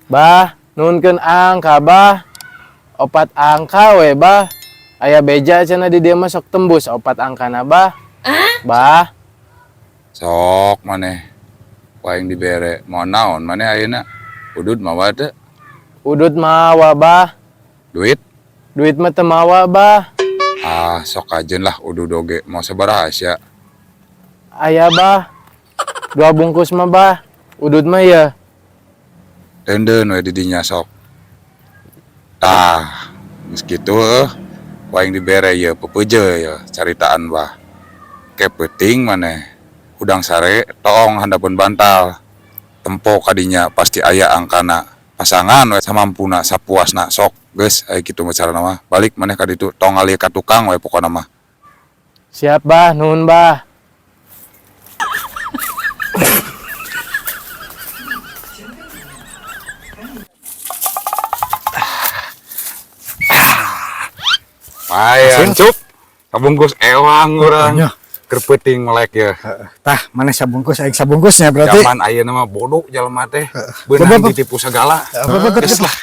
Bah, nuhunkeun angka, Bah. 4 angka we, Bah. Aya beja cenah di dieu mah sok tembus 4 angkana, Bah. Bah, Sok maneh. Ku aing dibere. Mau naon maneh ayeuna? Udud mawa teu? Udud mawa, Bah. Duit? Duit mah teu mawa, Bah. Ah, sok kajen lah udud oge. Mau sabaraha sia? Aya, Bah. 2 bungkus mah, Bah. Udud mah ya. Deundeun we di dinya sok. Tah, geus kitu heuh. Ku aing dibere ieu pepeje ye caritaan Bah. Ke peuting maneh. Hudang sare toong handapeun bantal. Tempo kadinya pasti aya angkana. Pasangan we samampuna sapuasna sok. Geus aya kitu mah carana mah. Balik maneh ka ditu tong ngalih ka tukang we pokona mah. Siap, Bah, nuhun, Bah. Lumayan, Cup. Sabungkus ewang urang. Nya. Keur peuting melek ya. Tah, maneh sabungkus aing sabungkusnya berarti. Zaman ayeuna mah bodoh jelema teh. Beunang Coba, ditipu segala. Apa, Geus lah.